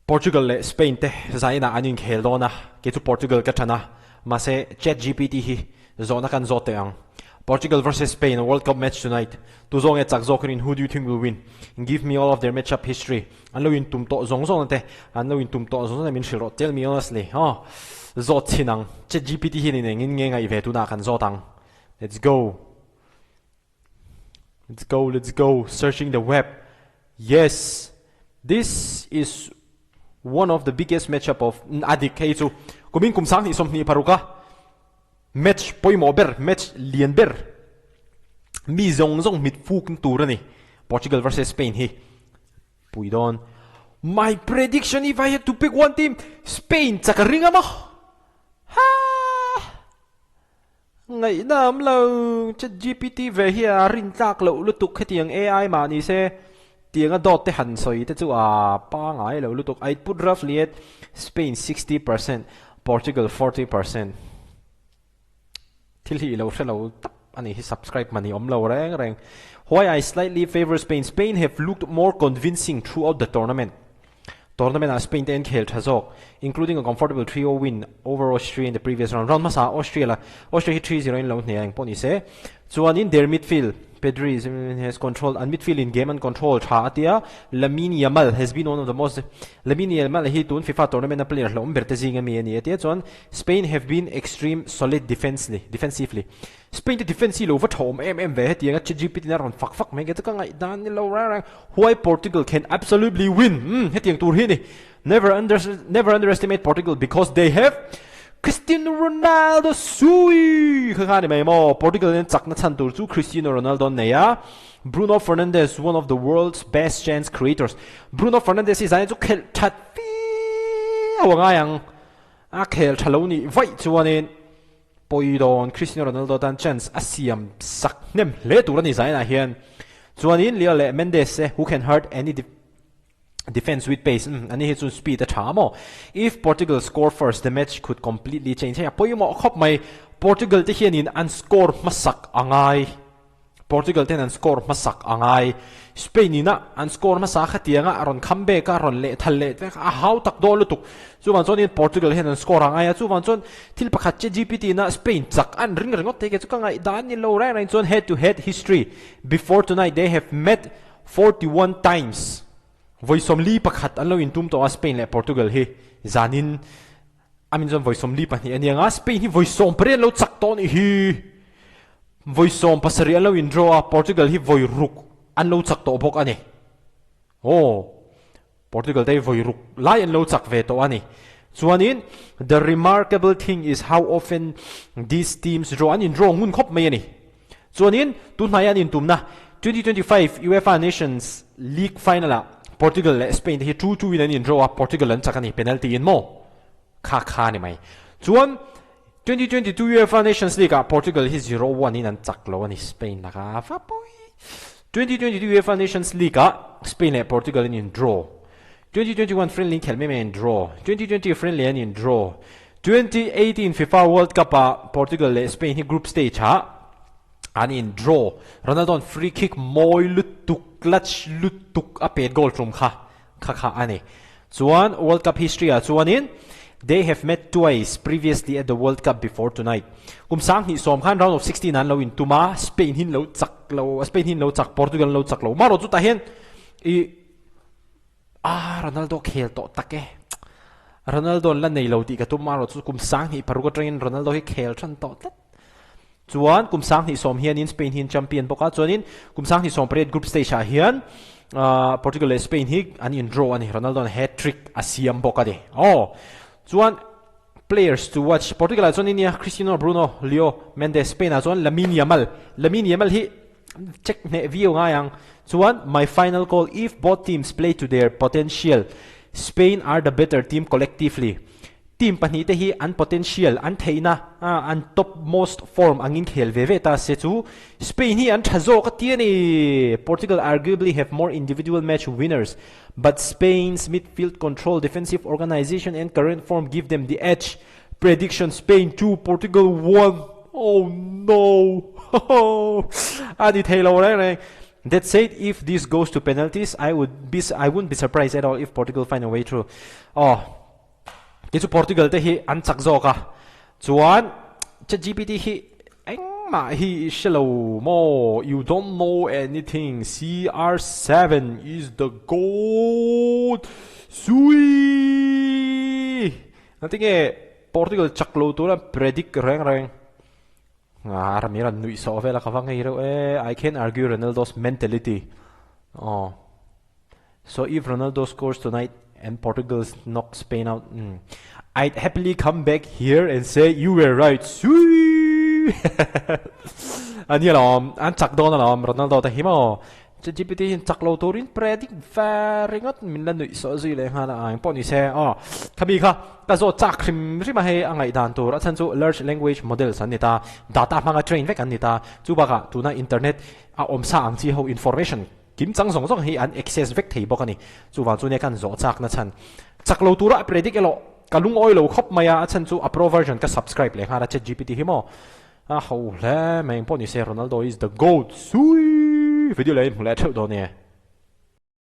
Portugal leh Spain te zainah an inkhel dawn a, kei chu Portugal ka ṭan a, mahse ChatGPT hi zawhna kan zawt teh ang. Portugal versus Spain World Cup match tonight, tu zawk nge chak zawk hian who do you think will win? Give me all of their match up history, an lo intum tawh zawng zawng na te, an lo intum tawh zawng zawng na min hrilh rawh, tell me honestly, aw zawt chhin ang, ChatGPT hian in engin nge ngaih ve tunah kan zawt ang, let's go. Let's go, let's go, searching the web. Yes, this is one of the biggest matchup of a dik hei chu kumin kum sang hnih sawmhnih paruka match pawimawh ber match lian ber mi zawng zawng mit fuk tur a ni Portugal versus Spain hi pui dawn my prediction if I had to pick one team Spain chak a ring a maw ha Ngaihna awm lo, ChatGPT ve hi a rintlak loh lutuk hetiang AI mah ni se tianga dawt te han sawi te chu a pangai lo lutuk. I'd put roughly at Spain 60%, Portugal 40%. Thil hi i lo hre lo tap a nih hi subscribe mani awm lo reng reng. Why I slightly favour Spain, Spain have looked more convincing throughout the tournament. Tournament ah Spain te an khel tha zawk, including a comfortable 3-0 win over Austria in the previous round. Round hmasa Austria la Austria hi 3-0 in lo hneh a eng pawh ni se. Chuanin their midfield Pedri has controlled an midfield in game an control tha a tia Lamine Yamal has been one of the most Lamine Yamal hi tun FIFA tournament a player hlauhawm ber te zing ami a ni a tia chuan Spain have been extreme solid defensely defensively Spain te defence hi lo va tha awm em em ve hetiang a ChatGPT in a rawn fak fak mai ke chu ka ngaihdan ni lo reng reng. Why Portugal can absolutely win umm hetiang tur hi a ni. Never under never underestimate Portugal because they have Cristiano Ronaldo sui kha kha ni mai maw Portugal in chakna chhan tur chu Cristiano Ronaldo an nei a Bruno Fernandes one of the world's best chance creators Bruno Fernandes hi zanin chu khelh that viau a ngai ang a khel tha lo nih vaih chuanin Pawi dawn, Cristiano Ronaldo tan chance a siam sak hnem hle tur a ni zainah hian. Chuanin Leo leh Mendes te who can hurt any defence with pace umm ani hi chuan speed a tha maw. If Portugal score first the match could completely change hei a pawimawh khawp mai. Portugal te hianin an score hmasak a ngai. Portugal ten an score hmasak a ngai. Spain ina an score hmasa khatianga a rawn kham bek a, rawn leh thal leh vek a, a hau tak dawn lutuk. Chuvang chuanin Portugal hian an score a ngai a, chuvang chuan thil pakhat che GPT ina Spain chak an ring ringawt thei ke chu ka ngaihdan ni lo reng reng chuan head to head history before tonight they have met 41 times vawi sawmli pakhat an lo intum tawh a Spain leh Portugal hi zanin Amin chuan vawi 42 a ni ang a, Spain hi vawi 18 an lo chak tawh a nih hi. Vawi 70 an lo in draw a, Portugal hi vawi ruk an lo chak tawh bawk a ni. Aw, Portugal te hi vawi ruk lai an lo chak ve tawh a ni. Chuanin, the remarkable thing is how often these teams draw, an in draw ngun khawp mai a ni. Chuanin, tunhnai an intumna 2025 UEFA Nations League final-ah Portugal leh Spain te hi 2-2 in an indraw a, Portugal an chak a ni, penalty in maw? Kha kha a ni mai. Chuan, 2022 UEFA Nations League-ah Portugal hi 0-1 in an chak lo a ni, Spain lakah va pawi. 2022 UEFA Nations League-ah Spain leh Portugal an indraw. 2021 friendly inkhelh mai mai an draw. 2020 friendly an indraw. 2018 FIFA World Cup ah Portugal leh Spain hi group stage ah an in draw. Ronaldo an free kick mawi lutuk, clutch lutuk a pet goal tum kha kha kha a ni. Chuan World Cup history ah chuanin they have met twice previously at the World Cup before tonight. Kum sang hnih sawm khan round of 16 an lo in tum a, Spain hi an lo chak lo, Spain hi an lo chak, Portugal an lo chak lo. Marawh chutah hian ih Ah Ronaldo khel tawh tak e. Ronaldo an la nei lo tih ka tum a rawh chu kum 20 paruk atangin Ronaldo hi khel than tawh tlat. Chuan kum 20 sawm hianin Spain hi an champion bawk a, chuanin kum 20 sawm pariat group stage ah hian Portugal leh Spain hi an in draw a ni. Ronaldo an hat trick a siam bawk a ni. Aw chuan players to watch Portugal ah chuan inia Cristiano Bruno Leo Mendes Spain ah chuan Lamine Yamal Lamine Yamal hi Check hneh viau ngai ang. Chuan my final call if both teams play to their potential Spain are the better team collectively. Team pahnihte hi an potential, an theihna, an top most form angin khel ve ve ta se chu Spain hi an tha zawk a ti a ni. Portugal arguably have more individual match winners but Spain's midfield control, defensive organisation and current form give them the edge. Prediction Spain 2 Portugal 1 Oh no! A ni thei lo reng reng. That said, if this goes to penalties, I would be I wouldn't be surprised at all if Portugal find a way through. Aw, kei chu Portugal te hi an chak zawk a, chuan ChatGPT hi engmah hi i hre lo maw? You don't know anything, CR7 is the goat! Sui! Engtinge Portugal chak lo tura predict reng reng? A ramir an nuih sawh vel a ka va ngei reuh e, I can't argue Ronaldo's mentality. Aw. So if Ronaldo scores tonight and Portugal knock Spain out, mm, I'd happily come back here and say you were right. Sui! Ani alawm, an chak dawn alawm Ronaldo te hi maw. ChatGPT hian chak lo turin predict ve ringawt min la nuih sawh zui leh nghal a, engpawh ni se aw khami kha ka zawt chak hrim hrim a hei a ngaihdan tur a chhan chu large language models an ni ta, data hmanga train vek an ni ta, chu bakah tuna internet a awm sa ang chi ho information kim chang zawng zawng hi an access vek thei bawk a ni, chuvang chu nia kan zawh chak na chhan chak lo tura a predict erawh ka lungawi lo khawp mai a, a chhan chu a pro version ka subscribe leh nghal a ChatGPT hi maw. A ho hle mai engpawh ni se Ronaldo is the goat sui video leh in hmu leh theuh dawn e.